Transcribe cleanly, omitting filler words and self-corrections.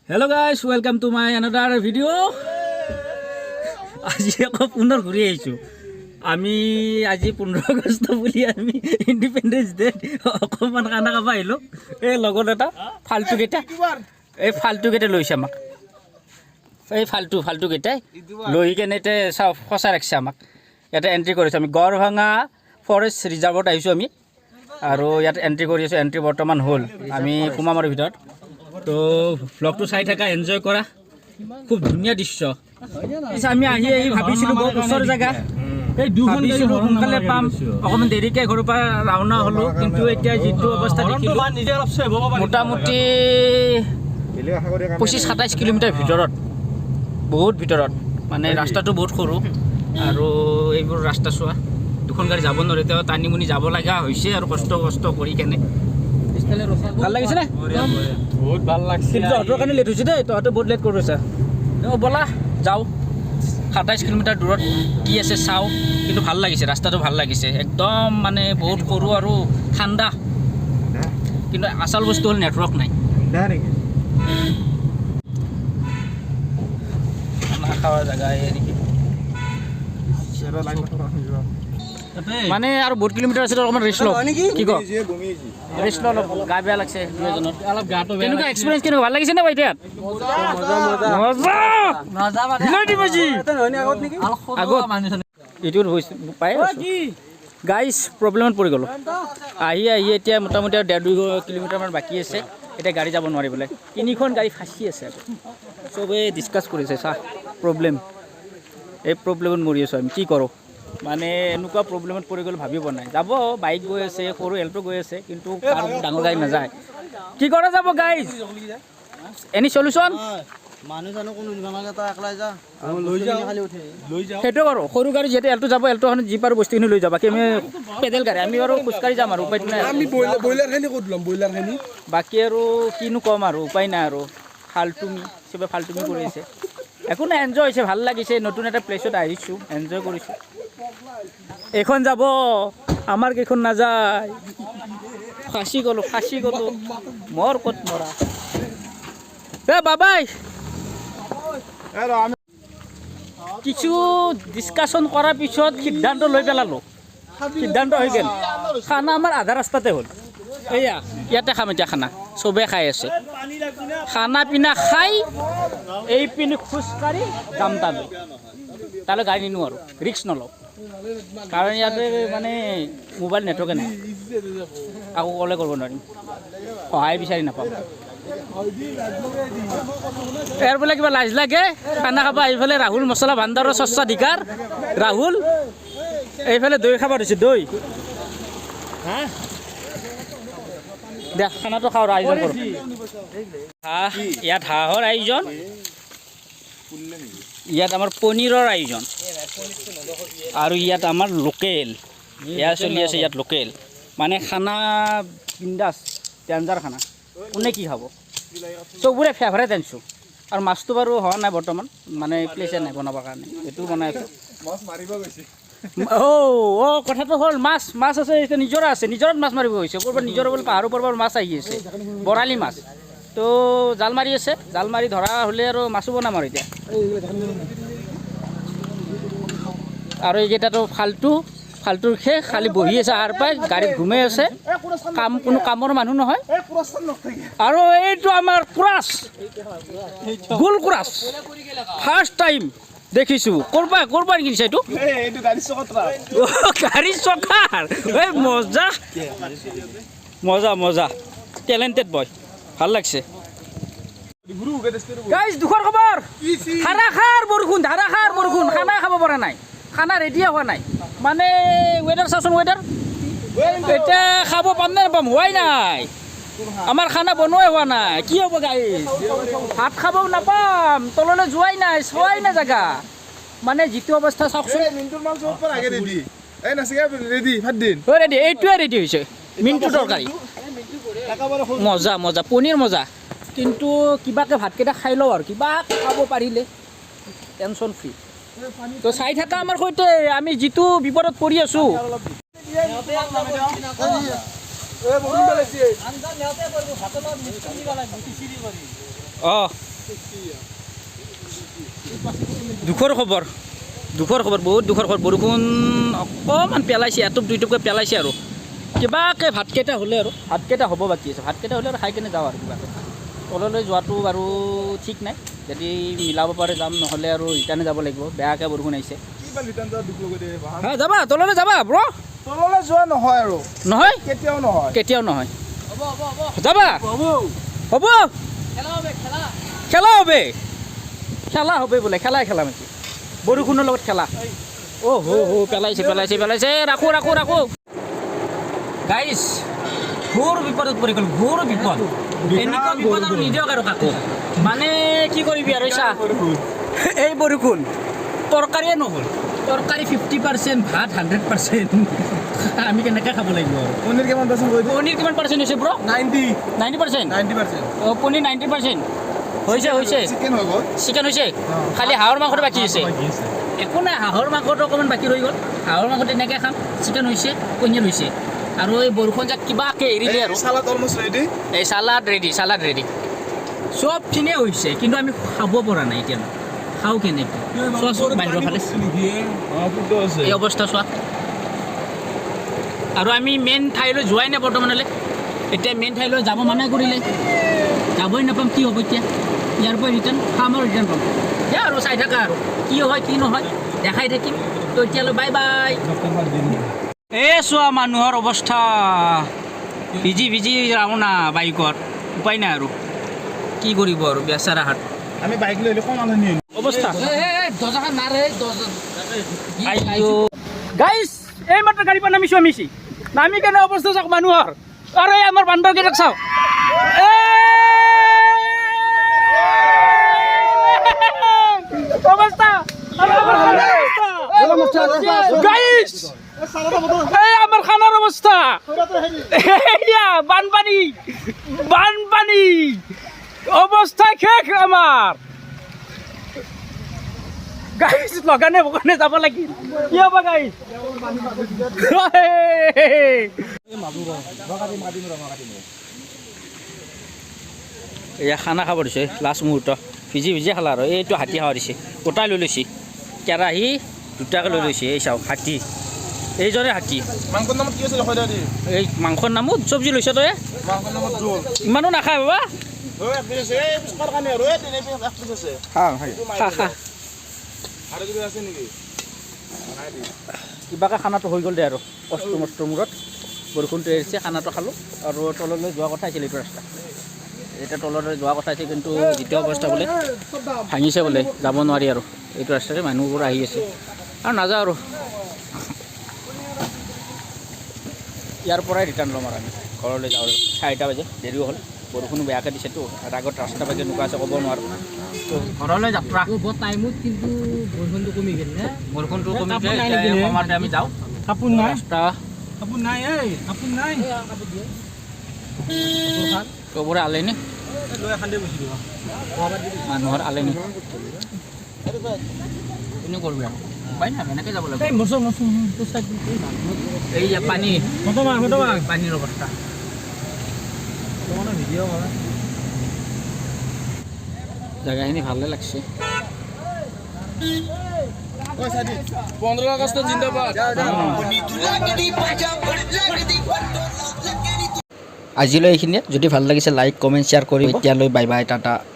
Hello guys, welcome to my another video. আজি আকৌ পুনৰ ঘূৰি আহিছোঁ আমি। আজি 15 আগষ্ট বুলি আমি ইণ্ডিপেণ্ডেঞ্চ ডে অকণমান খানা খাব আহিলোঁ। এই লগত এটা ফাল্টুকেইটা, এই ফাল্টুকেইটা লৈছে আমাক। এই ফাল্টু ফাল্টুকেইটাই লৈ কেনে এতিয়া চাওঁ, ফচাই ৰাখিছে আমাক। ইয়াতে এণ্ট্ৰি কৰিছোঁ আমি, গড়ভঙা ফৰেষ্ট ৰিজাৰ্ভত আহিছোঁ আমি আৰু ইয়াত এণ্ট্ৰি কৰি আছোঁ। এণ্ট্ৰি বৰ্তমান হ'ল, আমি সোমাম আৰু ভিতৰত। তো ভ্লগটো চাই থাকা, এনজয় কৰা, খুব ধুনীয়া দৃশ্য। পিছে আমি আহি আহি ভাবিছিলোঁ বহুত ওচৰ জেগা, এই দুখন গাড়ী ভাবিছিলোঁ সোনকালে পাম, অকণমান দেৰিকৈ ঘৰৰ পৰা ৰাওনা হ'লোঁ। কিন্তু এতিয়া যিটো অৱস্থা দেখিলোঁ, নিজে অলপ চেভ হ'ব পাৰি। মোটামুটি 25-27 কিলোমিটাৰ ভিতৰত, বহুত ভিতৰত। মানে ৰাস্তাটো বহুত সৰু আৰু এইবোৰ ৰাস্তা চোৱা, দুখন গাড়ী যাব নোৱাৰে। তেওঁ টানি মুনি যাব লগা হৈছে আৰু কষ্ট কষ্ট কৰি কেনে। ভাল লাগিছে নে? বহুত ভাল লাগছে। কিন্তু তহঁতৰ কাৰণে লেট হৈছে দেই, তহঁতে বহুত লেট কৰি আছা। অ' ব'লা যাওঁ, 27 কিলোমিটাৰ দূৰত কি আছে চাওঁ। কিন্তু ভাল লাগিছে, ৰাস্তাটো ভাল লাগিছে একদম। মানে বহুত সৰু আৰু ঠাণ্ডা। কিন্তু আচল বস্তু হ'ল নেটৱৰ্ক নাই। নেকি? খানা খোৱা জেগা এই নেকি? মানে আৰু বহুত কিলোমিটাৰ আছে, অকণমান ৰেষ্ট লওঁ, কি ক? ৰেষ্ট লওঁ অলপ, গা বেয়া লাগছে দুই এজনৰ। অলপ গাটো বেয়া। কেনেকুৱা এক্সপিৰিয়েঞ্চ, কেনেকুৱা ভাল লাগিছে নে ভাই? ইয়াত মজা। হিলাই দিম আজি। আগত এইটোত হৈছে পাই আছোঁ। গাইজ, প্ৰব্লেমত পৰি গ'লোঁ আহি আহি। এতিয়া মোটামুটি আৰু 1.5-2 কিলোমিটাৰমান বাকী আছে। এতিয়া গাড়ী যাব নোৱাৰি বোলে, তিনিখন গাড়ী ফাঁচি আছে আকৌ। চবেই ডিছকাছ কৰিছে। চাহ প্ৰব্লেম, এই প্ৰব্লেমত মৰি আছোঁ আমি, কি কৰোঁ? মানে এনেকুৱা প্ৰব্লেমত পৰি গ'লে ভাবিব নাই। যাব, বাইক গৈ আছে, সৰু এল্টো গৈ আছে, কিন্তু আৰু ডাঙৰ গাড়ী নাযায়। কি কৰা যাব গাইজ? Any solution? মানুহ চানুহ কোনো নিব নালাগে, তই একলাই যা। লৈ যাওঁ, লৈ যাওঁ। সেইটো বাৰু সৰু গাড়ী যিহেতু এল্টো যাব, এল্টোখনত যি পাৰোঁ বস্তুখিনি লৈ যাব। বাকী আমি পেডেল গাড়ী, আমি আৰু খোজকাঢ়ি যাম আৰু উপায়টো নাই। আমি ব্ৰইলাৰখিনি ক'ত ল'ম, ব্ৰইলাৰখিনি? বাকী আৰু কিনো ক'ম আৰু, উপায় নাই আৰু। ফাল্টুমি, চবে ফাল্টুমি কৰি আছে। একো নাই, এনজয় হৈছে, ভাল লাগিছে। নতুন এটা প্লেচত আহিছোঁ, এনজয় কৰিছোঁ। এইখন যাব, আমাৰ কেইখন নাযায়। ফাঁচি গ'লোঁ, ফাঁচি গ'লোঁ। মৰ ক'ত মৰা এ বাবাই। কিছু ডিছকাশ্যন কৰাৰ পিছত সিদ্ধান্ত লৈ পেলালোঁ। সিদ্ধান্ত হৈ গ'ল, খানা আমাৰ আধা ৰাস্তাতে হ'ল। এয়া ইয়াতে খাম এতিয়া খানা। চবে খাই আছে। খানা পিনা খাই এইপিনে খোজকাঢ়ি যাম তালৈ। তালৈ গাড়ী নিনো আৰু ৰিস্ক নলওঁ, কাৰণ ইয়াতে মানে মোবাইল নেটৱৰ্কে নাই। আকৌ কলে কৰিব নোৱাৰিম, সহায় বিচাৰি নাপাম। ইয়াৰ বোলে কিবা লাজ লাগে খানা খাব আহি পেলাই। ৰাহুল মছলা ভাণ্ডাৰৰ স্বত্বাধিকাৰ ৰাহুল এইফালে দৈ খাব দিছে, দৈ। দে, খানাটো খাওঁ আৰু আয়োজন কৰোঁ। হাঁহ, ইয়াত হাঁহৰ আয়োজন, ইয়াত আমাৰ পনীৰৰ আয়োজন আৰু ইয়াত আমাৰ লোকেল এয়া চলি আছে। ইয়াত লোকেল মানে খানা বিন্দাছ, ডেঞ্জাৰ খানা। কোনে কি খাব, চবৰে ফেভাৰেট আনিছোঁ। আৰু মাছটো বাৰু হোৱা নাই বৰ্তমান, মানে প্লেচে নাই বনাবৰ কাৰণে, এইটোও বনাই আছোঁ। মাছ মাৰিব গৈছে। অ' অ' কথাটো হ'ল, মাছ মাছ আছে এতিয়া, নিজৰা আছে, নিজৰাত মাছ মাৰিব গৈছে। ক'ৰবাত নিজৰা বোলে পাহাৰৰ পৰা মাছ আহি আছে, বৰালি মাছ। তো জাল মাৰি আছে, জাল মাৰি ধৰা হ'লে আৰু মাছো বনাম। আৰু এতিয়া আৰু এইকেইটাতো ফাল্টু ফাল্টুৰ শেষ, খালি বহি আছে আৰ পাই, গাড়ীত ঘুমাই আছে। কাম কোনো কামৰ মানুহ নহয়। আৰু এইটো আমাৰ ক্ৰাছ, গোল ক্ৰাছ, ফাৰ্ষ্ট টাইম দেখিছোঁ। ক'ৰ পৰা ক'ৰ পৰা কিনিছে এইটো? এইটো গাড়ী চকত। অ', গাড়ী চকাৰ। এই মজা মজা মজা, টেলেণ্টেড বয়, ভাল লাগছে। গাইজ, দুখৰ খবৰ, ধাৰাসাৰ বৰষুণ, ধাৰাসাৰ বৰষুণ। খানা খাব পৰা নাই, খানা ৰেডিয়ে হোৱা নাই। মানে ৱেডাৰ চাচোন, ৱেডাৰ। এতিয়া খাব পাম নে নাপাম? হোৱাই নাই, আমাৰ খানা বনোৱাই হোৱা নাই। কি হ'ব গাইজ? ভাত খাব নাপাম। তললৈ যোৱাই নাই, চোৱাই নাই জেগা। মানে যিটো অৱস্থা চাওকচোন। মিণ্টুৰ মাল চব পৰা আগে ৰেডি। এই নাচিকা ৰেডি, ভাত দিন। ৰেডি, এইটোৱে ৰেডি হৈছে, মিণ্টু তৰকাৰী। মজা মজা, পনীৰ মজা। কিন্তু কিবাকে ভাতকেইটা খাই লওঁ আৰু কিবাকে খাব পাৰিলে টেনশ্যন ফ্ৰী। তো চাই থাকা আমাৰ সৈতে, আমি যিটো বিপদত পৰি আছোঁ। অঁ। দুখৰ খবৰ, দুখৰ খবৰ, বহুত দুখৰ খবৰ। বৰষুণ অকণমান পেলাইছে, এটোপ দুইটোপকৈ পেলাইছে আৰু কিবাকৈ ভাতকেইটা হ'লে আৰু ভাতকেইটা হ'ব বাকী আছে। ভাতকেইটা হ'লে আৰু খাই কেনে যাওঁ আৰু কিবাকৈ। তললৈ যোৱাটো বাৰু ঠিক নাই, যদি মিলাব পাৰে যাম, নহ'লে আৰু ৰিটাৰ্ণে যাব লাগিব। বেয়াকৈ বৰষুণ আহিছে। কি বা ৰিটাৰ্ণ যোৱা দুখ লগা দে। হা, যাবা তললৈ যাবা ব্ৰ? তললৈ যোৱা নহয় আৰু। নহয়। কেতিয়াও নহয়। কেতিয়াও নহয়। যাবা হ'ব, খেলা হবে, খেলা হবে বোলে, খেলাই খেলা মানে বৰষুণৰ লগত খেলা। অ' হো হো, পেলাইছে পেলাইছে পেলাইছে। ৰাখো ৰাখো ৰাখো। গাইছ, ঘোৰ বিপদত পৰি গ'ল, ঘোৰ বিপদ। এনেকুৱা বিপদ আৰু নিদিয়ক আৰু কাকো। মানে কি কৰিবি আৰু, চা, এই বৰষুণ, তৰকাৰীয়ে নহ'ল। তৰকাৰী 50%, ভাত 100%। আমি কেনেকৈ খাব লাগিব আৰু? পনীৰ কিমান পাৰ্চেণ্ট কৈ? পনীৰ কিমান পাৰ্চেণ্ট হৈছে ব্ৰ? 90। 90%? 90%। অঁ, পনীৰ 90% হৈছে, হৈছে। চিকেন হৈ গ'ল। চিকেন হৈছে, খালি হাঁহৰ মাংসটো বাকী আছে। একো নাই, হাঁহৰ মাংসটো অকণমান বাকী ৰৈ গ'ল। হাঁহৰ মাংস তেনেকৈ খাম। চিকেন হৈছে, পনীৰ হৈছে আৰু এই বৰষুণ যাক কিবাকৈ এৰিলে আৰু। Salad almost ready. এই চালাড ৰেডি, চালাড ৰেডি, চবখিনিয়ে হৈছে, কিন্তু আমি খাব পৰা নাই এতিয়া। খাওঁ কেনেকৈ? চোৱাচোন বাহিৰৰ ফালে এই অৱস্থা চোৱা। আৰু আমি মেইন ঠাইলৈ যোৱাই নাই বৰ্তমানলৈ। এতিয়া মেইন ঠাইলৈ যাব মানা কৰিলে, যাবই নাপাম। কি হ'ব এতিয়া? ইয়াৰ পৰা ৰিটাৰ্ণ খাম আৰু ৰিটাৰ্ণ পাম। সেয়া আৰু চাই থাকা আৰু কি হয় কি নহয় দেখাই থাকিম। তো এতিয়ালৈ বাই বাই। এই চোৱা মানুহৰ অৱস্থা, ভিজি ভিজি ৰাওনা বাইকত। উপায় নাই আৰু কি কৰিব আৰু বেচেৰাহাত। আমি বাইক লৈ আহিলে কম আনি। অৱস্থা। গাইছ, এই মাত্ৰ গাড়ীৰ পৰা নামিছোঁ। আমি নামি কেনে অৱস্থা চাওক মানুহৰ। আৰু এই আমাৰ বান্দৰকেইটাক চাওক। এই অৱস্থা, আৰু আমাৰ খানাৰ অৱস্থা। গাইছ, এই আমাৰ খানাৰ অৱস্থা। এয়া বানপানী, বানপানী, অৱস্থা শেষ আমাৰ। গাইছ, লগানে বগানে যাব লাগিল। কি হ'ব গাইছ? এয়া খানা খাব দিছে। লাষ্ট মুহূৰ্ত ভিজি ভিজি খালা আৰু এইটো হাতী খাব দিছে। গোটাই লৈ লৈছে, কেৰাহী দুটাকে লৈ লৈছে। এই চাওক হাতী, এইজনে হাতী। মাংসৰ নামত কি আছে কৈ দে। এই মাংসৰ নামত চব্জি লৈছ তই? মাংসৰ নামত জোল। ইমানো নাখায় বাবা। ঐ, এক পিচ আছে, এই পিচ কাৰ কাৰণে আৰু এই তিনি পিচ, এক পিচ আছে। খা খা। আৰু কিবা আছে নেকি? নাই দি। কিবাকে খানাটো হৈ গ'ল দে আৰু কষ্ট মষ্টৰ মূৰত। বৰষুণটো এৰিছে, খানাটো খালোঁ আৰু তললৈ যোৱা কথা আছিল। এইটো ৰাস্তা এতিয়া তললৈ যোৱা কথা আছিল, কিন্তু দ্বিতীয় অৱস্থা বোলে ভাঙিছে বোলে, যাব নোৱাৰি আৰু। এইটো ৰাস্তাৰে মানুহবোৰ আহি আছে আৰু নাযাওঁ আৰু। ইয়াৰ পৰাই ৰিটাৰ্ণ ল'ম আৰু আমি ঘৰলৈ যাওঁ। আৰু 4টা বাজে, দেৰিও হ'ল, বৰষুণো বেয়াকৈ দিছেতো আৰু আগত ৰাস্তা বা কেনেকুৱা আছে ক'ব নোৱাৰোঁ। তো ঘৰলৈ যাত্ৰা। টাইমত কিন্তু বৰষুণটো কমি গ'ল নে? বৰষুণটো কমিছে। কাপোৰ নাই এতিয়া নেকি ৰে? কমাতে আমি যাওঁ। কাপোৰ নাই। ৰাস্তা। কাপোৰ নাই, এই কাপোৰ নাই। চবৰে আলেনি, লৈ এখন দে বছি দিবা। মানুহৰ আলেনি। কিনো কৰিবি আৰু, উপায় নাই, এনেকৈ যাব লাগিব। এই মচ মচ। এই যে পানী। ফটো মাৰ, ফটো মাৰ। পানীৰ অৱস্থা। ভিডিঅ' কৰা। জেগাখিনি ভালে লাগছে। 15 আগষ্ট জিন্দাবাদ। আজিলৈ এইখিনিয়ে। যদি ভাল লাগিছে লাইক, কমেণ্ট, শ্বেয়াৰ কৰি। এতিয়ালৈ বাই বাই, টাটা।